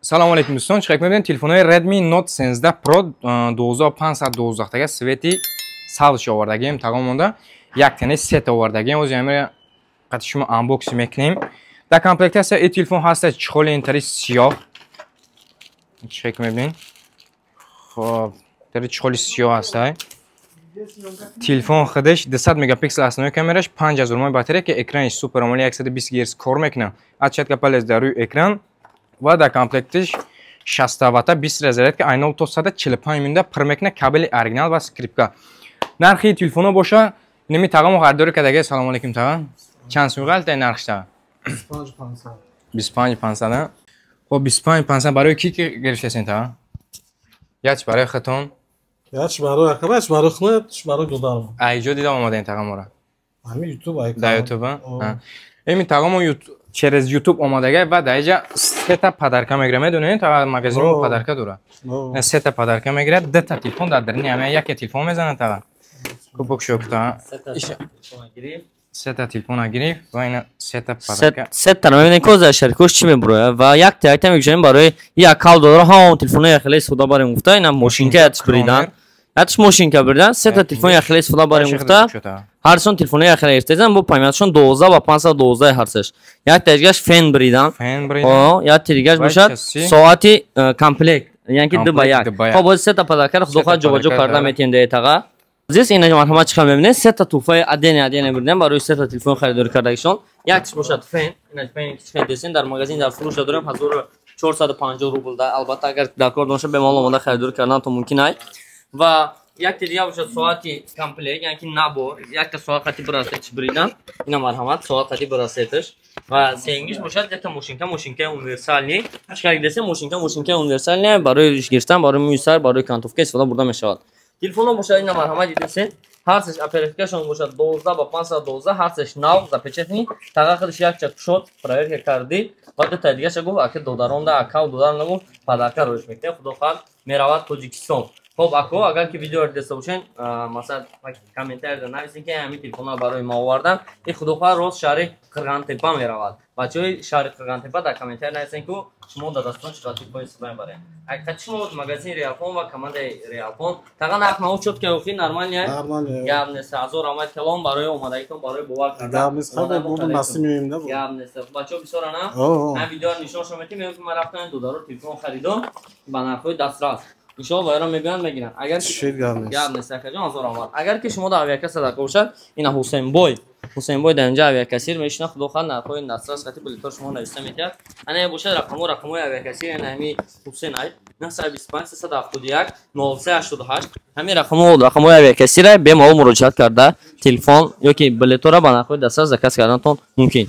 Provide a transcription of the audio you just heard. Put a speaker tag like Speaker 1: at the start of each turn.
Speaker 1: Салому алейкум, дӯстон. Чӣ мебинем? Телефонҳои Redmi Note 13 Pro 12512 тага цвети сабзш овардагием, тагом монда. Як тане сет овардагием. Ози ҳамира қати шумо unboxing мекунем. Дар комплектация и телефон ҳаста чехоли интари сиёҳ. Чӣ мебинем? Хоб, тари чехоли сиёҳ ҳаста. Телефон худаш 200 мегапиксел основной камераш, 5000 мАh батарея, ки экрани супер AMOLED 120 Гц кор мекунад. Отпечатка палец дар рӯи экран ва дар комплектиш 60 ватта 20 зарядка, ай 0 то 100 45 минута пур мекунад, кабели оригинал ва скрепка. Нархи телефоно боша, ними тағамо харидорӣ кардаги. Салому алейкум, таға. Чанд сум ғалта нархш, таға?
Speaker 2: 25.
Speaker 1: 25 500. Хоб, 25 500 барои ки гирифтесен, таға? Яч барои худтон?
Speaker 2: Яч барои акам, яч барои худам, яч барои додарам.
Speaker 1: Айҷо дида омадаен тағамора?
Speaker 2: Ҳами YouTube ай.
Speaker 1: Дар YouTube? Эми тағамо через YouTube омадага ва дар иҷа сета подарка мегирад. Медонед, таға, магазин подарка дорад. Сета подарка мегирад, дата телефон дар дарини ҳама яке телефон мезанад, таға. Кубок шокта. Сета телефона гирифт ва ина сета подарка.
Speaker 3: Сета мебинем, ко за шарикош чӣ мебурояд ва якта якта мегӯшем барои як кал додара ҳам телефонои яхеле истифода барем гуфта, ина мошинка ятиш бридан. Ятиш мошинка бридан, сета телефон яхеле истифода барем гуфта. Ҳарсон телефонои яхеле гирифтезан бо памятшон 12 ва 512 ҳарсаш. Якта дигаш фен бридан.
Speaker 1: Фен бридан.
Speaker 3: Якта дигаш бошад соати комплект, яъне ки 2 ба 1. Хоб, боз сета подаркаро худо хоҳад ҷобаҷо карда метиҳем дейтаға. Азиз, ина марҳамат, чӣ мебинед? Сета туҳфаи адени адени бурдем барои сета телефон харидорӣ кардагишон. Яктиш бошад фен, ина фен ки десен, дар магазин дар фурӯша дорем 1450 рубл. Албатта, агар дар кор дошта, бемалол омода харидорӣ карданатон мумкин ай. Ва якта дига бошад соати комплект, яъне ки набор, якта соат қати браслетиш бридан. Ина марҳамат, соат қати браслетиш. Ва сеюмгиш бошад якта мошинка, мошинкаи универсальный. Чӣ десем, мошинка, мошинкаи универсальный барои гирифтан, барои мӯи сар, барои кантовка истифода бурда мешавад. Телефонҳо бошад, ина марҳамат, дидесен, ҳарсеш оперативкашон бошад 12 ба 512, ҳарсеш нав, запечатанный. Таға худаш якча кушод, проверка кардӣ ва дутаи дигаша гуфт, ака додаронда, акав додаронда гуфт, подарка роиш мекунем, худо хоҳад меравад Тоҷикистон. Хоб, ако, агар ки видеоро дида бошен, масалан, комментарияда нависен, ки ҳамин телефонро барои ма овардан и худо хоҳад рост шаҳри Қирғантепа меравад. Бачаҳои шаҳри Қирғантепа дар комментария нависен, ку шумо дар дастон чӣ қадр телефон истифода мебарем. Ҳақиқати шумо магазини Реалфон ва командаи Реалфон. Таға, нарх нао чётко охи, нормально? Гап нест, ҳазор раҳмат калом барои омадагитон, барои бовар.
Speaker 2: Гап
Speaker 3: нест, бачаҳо бисёрана ҳам видеоро нишон шумо метем, мегӯям, ки ман рафтам, додаро телефон харидом ба нархҳои дастрас. Иншоалло, вайро мебиёнд, мегиранд. Агар гап нест, акаҷон, ҳазор раҳмат. Агар ки шумо дар авиакасса дар бошад, ина Ҳусейнбой, Ҳусейнбой дар инҷа авиакассир мешина, худо хоҳад нархҳои дастрас қати билетҳо шумо нависта метиҳад. Ана бошад рақамҳо, рақамҳои авиакассир, ана ҳами Ҳусейн ай 925 371 03 88. Ҳамин рақамҳо рақамҳои авиакассира, бемалол муроҷиат карда, телефон ёки билетҳоро ба нархҳои дастрас заказ карданатон мумкин.